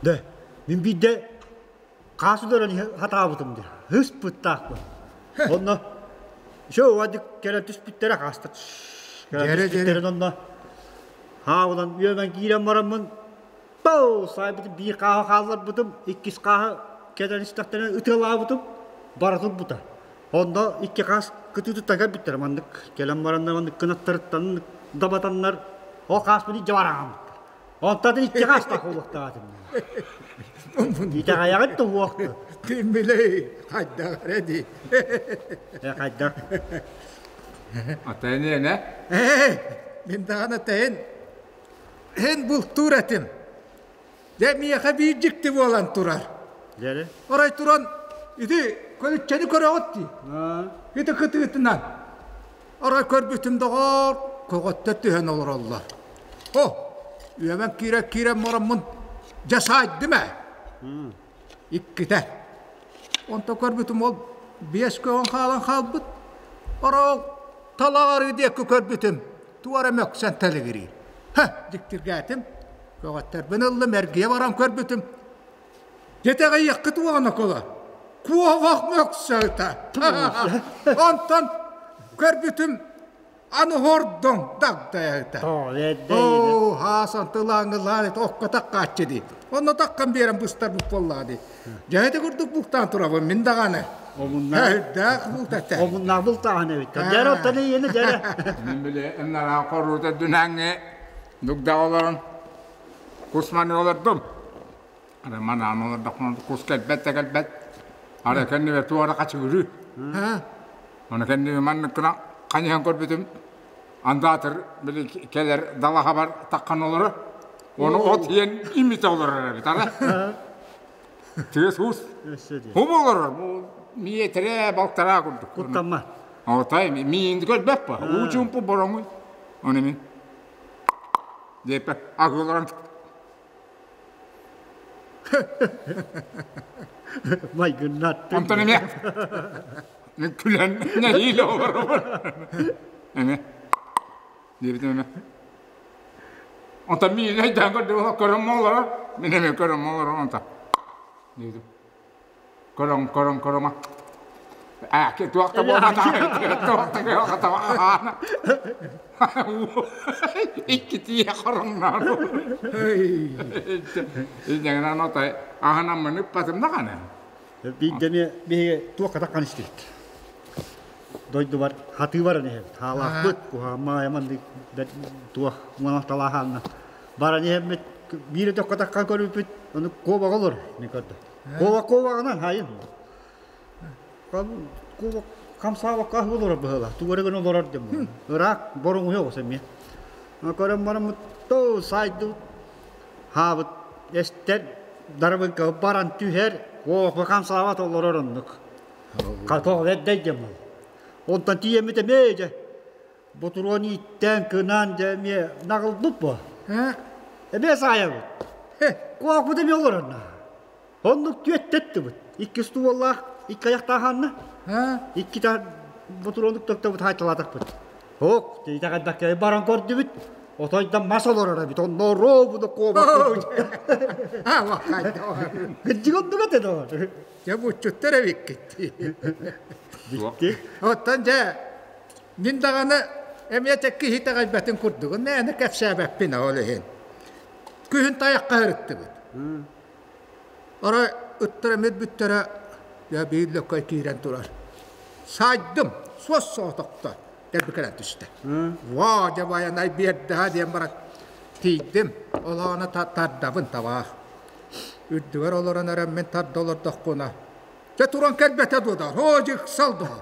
Дэ, мин биирдэ хаас өлөрөн хатаабытым дии. Ыспыттаахпын. Онно еще уадик кэлэн түспүттэрэ хаастар. Кэлэн түспүттэрин онно хаабынан үөмэн киирэн бараммын Пау! Саайбытым биир хааһы хаалларбытым, иккис хааһы кэлэн истэхтэринэ ытыалаабытым, бара турбута. Онно икки хаас кытыытыттан кэлбиттэрэ маннык кэлэн бараннар маннык кынаттарыттан дабатаннар ол хааспын илдьэ барааммыттар. Онтон икки хаастаах буолуохтаах этим. Итэҕэйэҕит да уохту. Ким билей, хайдах эрэ дии. Э, хайдах? Атайын эне? Ээ, мин даҕаны тэйин Эн бултуур этим. Дьэ, миэхэ биир дьикти буолан турар. Дьэ Арай туран ити көлүччэни көрөҕүт дии. Ити кытыытынан. Арай көрбүтүм доҕоор, көҕөттөр түһэн олороллор. О, үөмэн киирэн-киирэн бараммын дьэ саайдым ээ. Иккитэ. Онто көрбүтүм ол биэс көҕөн хаалан хаалбыт. Арай ол талаҕарыы диэки көрбүтүм туора мөксөн тэлигириир. Һэ, дьиктиргээтим. Көҕөттөрбүн ыллым, эргийэ баран көрбүтүм. Дьэтэҕэйиэххит уоҕана кула. Куобах мөксөтө. Онтон көрбүтүм аны хордоҥ дагдайыта. Оо, хаасан тылааҥылаан ити окко таккааччы дии. Онно таккан биэрэн быстар буоллаа дии. Дьэ ити курдук буктаан турабын мин даҕаны. Омуннаах бултата. Омуннаах бултааһын эбит. Дьэрэ оттон ийэни дьэрэ. Мин биле ыннараа хорууда дүнээҥҥэ дугда олорон кус маны олордум. Ара манаан олордохпуна кус кэлбэт да кэлбэт. Ара кэннибэр туора хачыгырыы. Оны кэннибэр маннык гына ханьыһан көрбүтүм андаатыр били кэлэр далаһабар таххан олорор. Оны от иэн имите олорор эбит ара. Тыас уус. Хум олорор. Миэтэрэ балтараа курдук. Куттамма. Отай миин көрбөт ба. Уу чумпу бороҥуй. Оны мин. Деппе агыларан Майгыннаттын. Онтон эмиэ мен күлэн нэһиилэ олоробун. Эмэ диэбитим эмэ. Онтон миин өйдөөн көрдүм, көрөм олорор. Мин эмиэ көрөм олорор онтон. Диэбитим. Көрөҥ, көрөҥ, көрөҥ. Аа, туох да буолбатах, туох да буолбатах. Иккитиэ хороҥноон. Инньэ отой аһынаммын ыппатым даҕаны. Биирдэ эмиэ биһиги туохха таххан истибит. Дойдубар хатыы баран иһэбит. Хаалаахпыт, куһаамма маннык туох муонахталааһаанна. Баран иһэммит биир өтөххө таххан көрбүппүт, ону куобаҕа олор, мин көрдө. Куобах куобаҕынан хайын. Куобах хамсаабакка аһыы олорор быһыылаах. Тугу эрэ гына олорор диэн. Ыраах боруҥуйа оҕус эмиэ. Көрөн бараммыт то саайдыбыт хаабыт эстэр дарабыҥка баран түһэр куобах хамсаабат олорор оннук. Катоҕ эрдэй диэн буолла. Онтон тиийэммит эмиэ дьэ ботуруон ииттээн кынаан дьэ эмиэ наҕылбыт буо. Эмиэ саайабыт. Куобахпыт эмиэ олорор Оннук түөттэттибит. Икки стволлаах, икки айахтаах анна. Икки ботуруонук төктөбүт хаайталаатахпыт. Ок, итэҕэйбэккэ баран көрдүбүт. Отойдан мас олорор эбит. Онно ровно куобах. Кырдьык оннук этэ доҕор. Дьэ буччуттар эбиккит. Дьикти. Оттон дьэ мин даҕаны эмиэ тэкки итэҕэйбэтин курдугун мээнэ кэпсээбэппин ол иһин. Күһүн тайахха ырыттыбыт. Арай ыттар эмиэ бүттэрэ дьэ биир лөккөй киирэн турар. Саайдым, суос соҕотохто дэлби кэлэн түстэ. Ваа, дьэ байанай биэрдэһэ диэн баран тиийдим. Олоҕуна тардабын табаах. Үрдүгэр олорон эрэн мин тарда олордохпуна. Дьэ туран кэлбэтэ дуо да, оо дьэ ыксал дуо.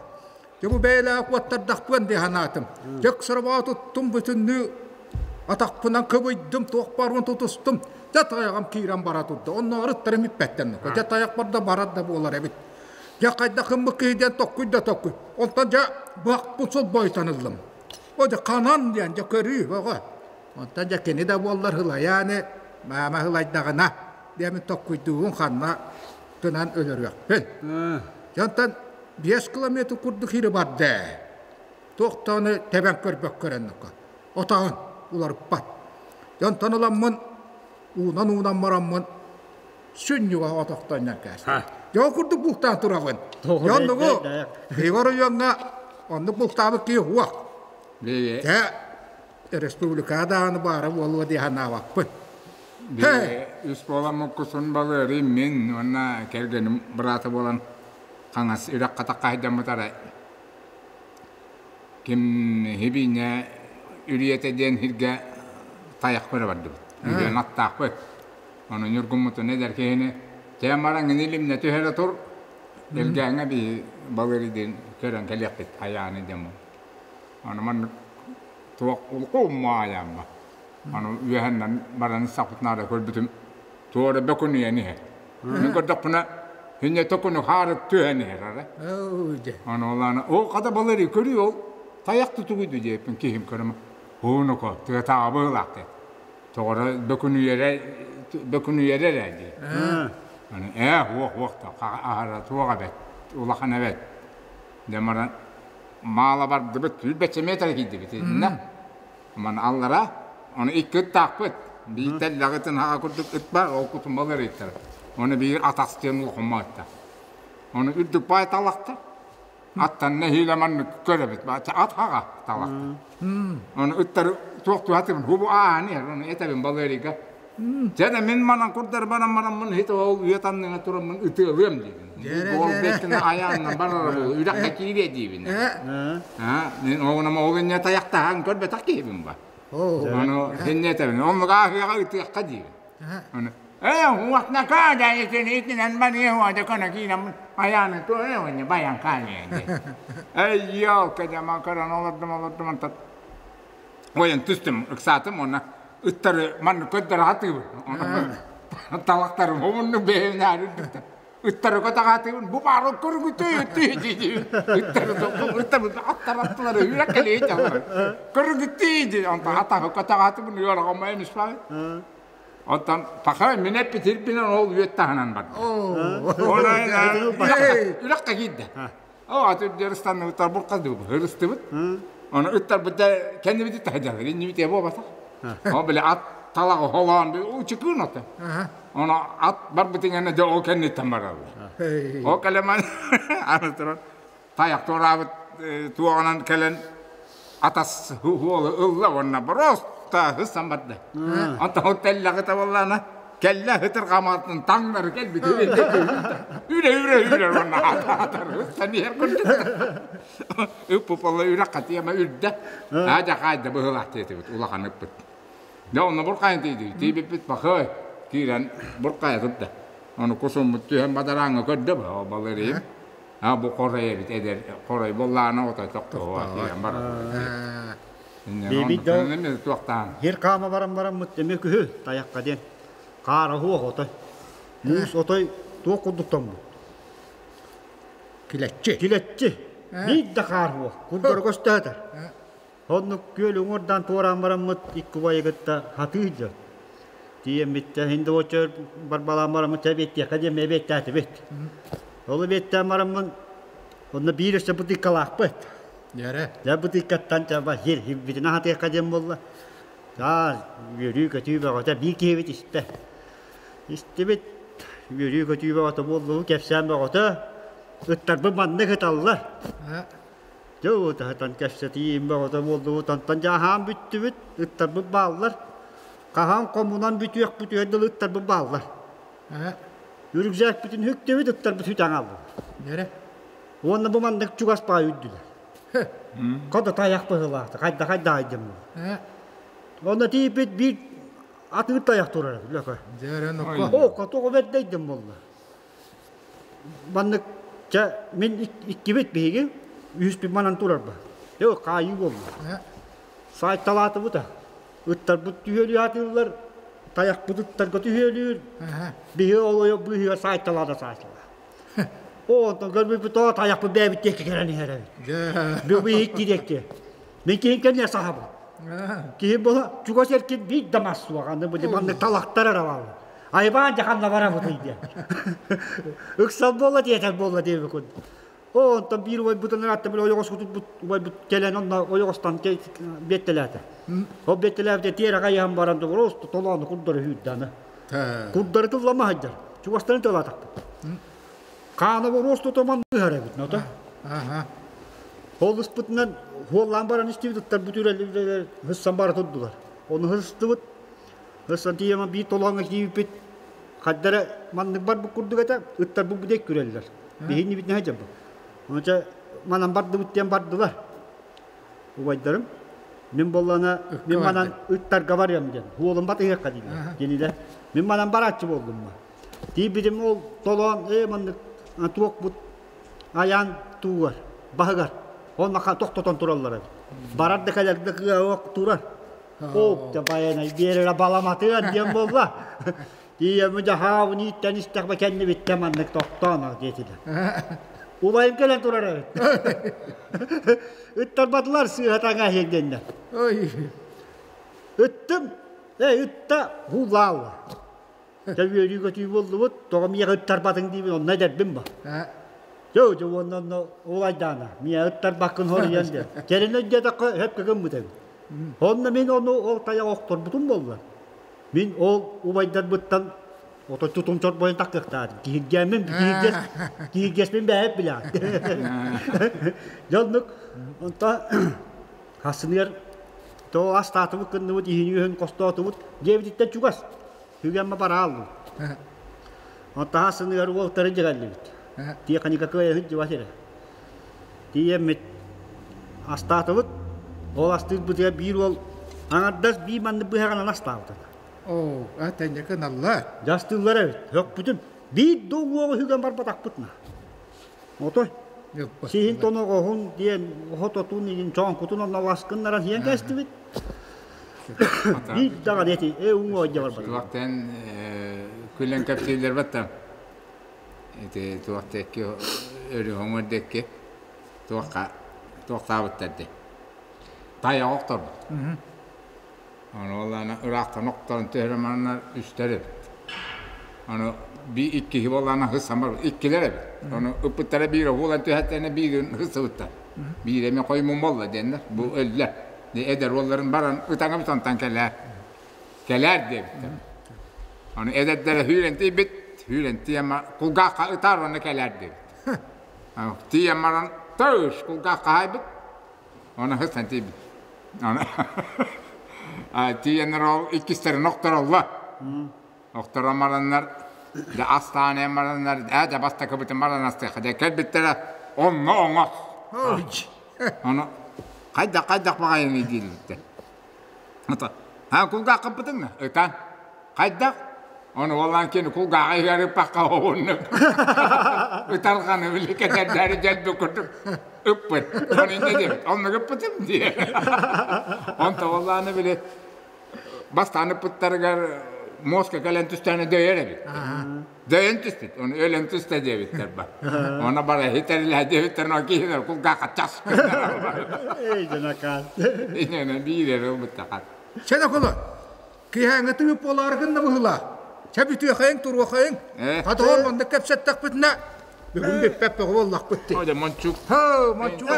Дьэ бу бэйэлээх уоттардахпын дии санаатым. Дьэ ыксарабаа туттум бүтүннүү атахпынан кыбыйдым, туох баарбын тутустум. Дьэ тайаҕым киирэн бара турда. Оннооҕор ыттарым иппэттэн. Дьэ тайах барда барар да буолар эбит. Дьэ хайдах гыммыт киһи диэн токкуй да токкуй. Онтон дьэ быһахпын сол бойтон ыллым. О дьэ ханан диэн дьэ көрүү бөҕө. Онтон дьэ кини да буоллар һылайааны, маама һылайдаҕына диэмин токкуйдуубун ханна гынан өлөрүөхпүн. Дьэ онтон 5 километр курдук ири барда ээ. Туох даҕаны тэбэн көрбөккө эрэннэккэ. Отаҕын уларыппат. Дьэ онтон ыламмын уунан-уунан бараммын. Сүнньүгэ отохтоннор кээстим. Дьэ ол курдук бултаан турабын. Дьэ оннугу Егор оройуоҥҥа оннук бултаабыт киһи суох. Дьэ республикаҕа даҕаны баара буолуо дии санаабаппын. Үс буолан муккусун балыарый мин уонна кэргэним быраата буолан хаҥас үрэххэ таххаһыйдаммытара ким хибиинэ үрүйэтэ диэн сиргэ тайах көрө бардыбыт. Үрүйэн аттаахпыт. Ону Ньургуммутун эдэр киһини чэ баран илимнэ түһэрэ тур Элгээҥҥэ биһи балыыры диэн көрөн кэлиэхпит айааны диэн Ону маннык туох улку айаамма. Ону үөһэннэн баран сахпытнаара көрбүтүм туора бөкүнүйэн иһэр. Мин көрдөхпүнэ хинне токуну хаары түһэн иһэр ара. Ону олаана о хата балыыры көрүү ол тайах тутугуйду диэппин киһим көрөм. Ууну-ко тыатааҕы быһыылаах диэн. Тоҕоро бөкүнүйэрэ бөкүнүйэрэ эрэ дии. Аны ээ уох уох да аһара туох эбэт улахан эбэт. Дьэ баран маала бардыбыт сүүрбэччэ метр киирдибит итиннэ. Маны аллара ону икки ыттаахпыт. Биир тэллэҕитин хаҕа курдук ыт бар ол кутун балар ыттар. Ону биир атас диэн улахан ытта. Ону үрдүк баай талахта. Аттан нэһиилэ маннык көрөбүт. Ат хаҕа талахта. Ону ыттары туох туһатыбын хубу ааһан иһэр, ону этэбин Балыарыйга. Дьэ да мин манан курдар баран бараммын хит ол үйэ танныга тураммын ытыалыам диибин. Ол бэттин айааннан барар буолу үрэххэ киириэ диибин. Аа, мин оҕунам ол инне тайахтаһан көрбөтөх киһибин ба. Ону инне этэбин, оннук ааһыаҕа ытыахха диибин. Ону ээ уотнака да итин мани хуада кона киинам аяны то э оне баян каале эй ёлка жаман көрөн олордум олордум онтон ойон түстүм ыксаатым уонна ыттары манны көддөр хатыыбын талахтарым хомунну бэйэмнээр үрдүктэр ыттары көтөҕаатыыбын бу баары көрүгүтүй үттүй дии ыттары ыттары аттар аттылары үрэх кэлиэ көрүгүтүй дии онтон атаһы көтөҕаатыбын үөрэҕим эмис Оттон паха мин эппитирбинэн ол үөт таһынан барда. Үрэххэ киирдэ. О, аты дьарыстанныбыттар буркадыбыт, хырыстыбыт. Оны ыттарбыт кэннибити таһдалар, иннибити буолбатах. О, бile ат талаҕы холоон учукуун ото. Оны ат барбытын гэнэ дьэ ол кэнниттэн бараллар. Ол кэлэмэн аны туран тайах туораабыт туоҕунан кэлэн атас уолу ылла уонна просто һыссан барда. Онтон ол тэллэҕи табыллаана кэллэ һытырҕаматын таҥнары кэлбит үрэ үрэ үрэ уонна атар һыссан иһэр курдук. Ыппыпалла үрэх хатыама үрдэ. Аадьа хаайда быһылаах диэтибит улахан ыппыт. Дьэ онно буркайын тиийдибит. Тиийбиппит бахы киирэн буркайа турда. Ону кусуммут түһэн бадарааҥҥа көрдө балырыйым. А бу хорой эбит эдэр хорой буоллаҕына отой тохтоһуо киирэн барар. Биибит да туохтаан. Хир хаама баран бараммыт эмиэ күһү тайахха диэн. Хаара хуох отой. Муус отой туох курдук тоҥмут. Килэччи. Килэччи. Биир да хаар хуох. Курдары көстөөтөр. Оннук күөл уҥуордаан туораан бараммыт икки убайы кытта хатыы дьон. Тиийэммиттэ хинди оччо барбалаан бараммыт эбиэттиэххэ диэн эбиэттээтибит. Ол эбиэттээн бараммын онно биир өссө бытыыккалаахпыт. Дьэрэ. Дьэ бытыыккаттан чаба хир хирбитинэ хатыахха диэн буолла. Чаа үөрүү-көтүү бөҕөтө биир киһибит истэ. Истибит үөрүү-көтүү бөҕөтө буоллубу кэпсээн бөҕөтө. Ыттарбыт маннык ыталлар. Дьэ ытаһытан кэпсэтиим бөҕөтө буоллубут, онтон дьэ аһаан бүттүбүт, ыттарбыт бааллар. Хаһан хомунан бүтүөхпүтүгэр дылы ыттарбыт бааллар. Үрүкзээкпитин үктүбүт, ыттарбыт сүтэн хааллылар. Нэрэ? Уонна бу маннык чугас баай үрдүлэр. Хото тайах быһыылаахта, хайда хайда айдым. Онно тиийбит биир атыыр тайах турар лөкө. Дьэ, нокко. О, котоҕу бэрдэйдим буолла. Маннык чэ мин иккибит биһиги үһүспүт манан турарба. Ээ хаайыы буолла. Саайталаатыбыт а. Ыттарбыт түһүөлүү атыыллар, тайахпыт ыттарга түһүөлүүр. Биһи ол быыһыгар саайталаата саайталаа. О, онтон көрбүппүт оо тайахпыт бэйэбит диэки кэлэн иһэр эбит. Бу икки диэки. Мин киһин кэннэ сахабын. Киһи була чугас эркин биир да мас суох аны бу маннык талахтар эрэ бааллар. Айбаан дьаханна барабытый диэн. Ыксал буолла диэтэр буолла диэбикун. О, онтон биир убайбытын ыраатта били ойоҕос кутуппут убайбыт кэлэн онно ойоҕостон биэттэлээтэ. Ол биэттэлээбитэ тиэрэ хайыһан баран просто толоону курдары сүүрдэ аны. Курдары тыллама сылдьар. Чугастарын тылаатахпыт. Хаана боруос тутуман ыһар эбит, ното. Ол ыспытынан хуоллаан баран истибит ыттар бүтүрэллэр хыссан бара турдулар. Ону хыстыбыт. Хыссан тиийэн биир толооҥҥо киирбит. Хаддара маннык барбыт курдук этэ, ыттар бу бүтэй күрэллэр. Биһинни битнэһэ дьабы. Онча манан бардыбыт диэн бардылар. Убайдарым мин буоллана мин манан ыттарга барыам диэн уолум батыһыахха дииллэр. Кинилэр мин манан барааччы буоллум ба. Тиийбитим ол толоон ээ маннык туохпут айаан туугар баһыгар онно тохтотон тураллар эбит. Барар да кэлэр да кыа турар. Оп да байанай биэрэрэ баламатыан диэн буолла. Тиийэммин дьаһаабын ииттэн истэхпэ кэннибиттэн маннык тохтоон диэтилэр. Убайым кэлэн турар эбит. Ыттарбатылар сыыһа таҥа иһиэҥ диэннэр. Ой. Ыттым, эй ытта һуулаалла. Дьэ үөрүү көтүү буоллубут, тоҕо миэхэ ыттарбатыҥ диибин, онно эдэрбин ба. Дьэ, дьэ уонна онно улайдаана, миэхэ ыттарбаккын хоруйан диэн. Кэлин өйдөөтөххө сөпкө гыммыт эбит. Онно мин ону ол тайах охторбутум буоллар. Мин ол убайдарбыттан ото тутум чорбойон тахтыахтаатым. Киһиргээммин, киһиргэс, киһиргэспин бэйэп билэҕин. Дьэ оннук онто хассыныгар то астаатыбыт кынныбыт иһини үһүн хостоотубут дьиэбититтэн чугас үгэммэ барааллым. Онто хассыныгар уолтары дьэгэллибит. Тиэхиньикэ кыайа сылдьыбат эрэ. Тиийэммит астаатыбыт. Ол астыырбытыгар биир уол аҥардас биир маннык быһаҕынан астаабыта. Оо, тэҥҥэ гыналлар. Дьастыыллар эбит. Һөкпүтүм. Биир да уҥуоҕу үһүгэн барбатахпытына. Отой сиһин тоноҕоһун диэн оһототун иһин чооҥкутун онно ласкыннаран сиэн кэстибит. Биир даҕаны эти э уҥуоҕа дьэ барбатах. Туохтан күлэн кэпсииллэр баттан. Ити туох диэки өрүһүҥ диэки туохха туохтаабыттар дии. Тайах охторбут. Аны ол ыраахтан охторон түһэрэ манна үстэр эбит. Аны би иккиһи буоллаҕына хыссан иккилэр эбит. Ону ыппыттара биир уолан түһэттэринэ биирин хыссыбыттар. Биир эмэ хоймун буолла диэннэр. Бу өллө. Эдэр уолларын баран ытаҥа онтон кэлээр. Кэлээр диэбиттэр. Аны эдэрдэрэ сүүрэн тиийбит, сүүрэн тиийэн кулгаахха ытаар уонна кэлээр диэбит. Тиийэн баран тыыс кулгаахха хаайбыт, оны сыстан тиийбит. Аны тиийэннэр ол иккистэрин охтороллор. Охторон бараннар, дьэ астаан иһэн бараннар, ээ дьэ бастакыбытын баран астыахха дьэ кэлбиттэрэ онно оҥос. Ону хайдах хайдах баҕайыный дииллэр. Ха кулгааххыппытын ытан хайдах ону уоллаан кини кулгааҕа иһэр ыппакка оһуннук ытарҕаны били кэтэрдээри дьэлби курдук ыппыт ону инньэ диэбит оннук ыппытым диэ онто уоллааны били бастаан ыппыттарыгар муоска кэлэн түстээнэ дөйөр эбит дөйөн түспүт ону өлөн түстэ диэбиттэр ба оны бара хитэрилээ диэбиттэр но киһилэр кулгаахха час Эй дьанакаан инньэ биир эрэ ылбыттаха Чэ доколо киһээҥҥи тыып буолааргын да быһыла чэ бүтүөхайыҥ туруохайыҥ хатоҕор маннык кэпсэттэхпитинэ бүгүн бүппэт бөҕө буоллахпыт дии О, мончук Хо, мончук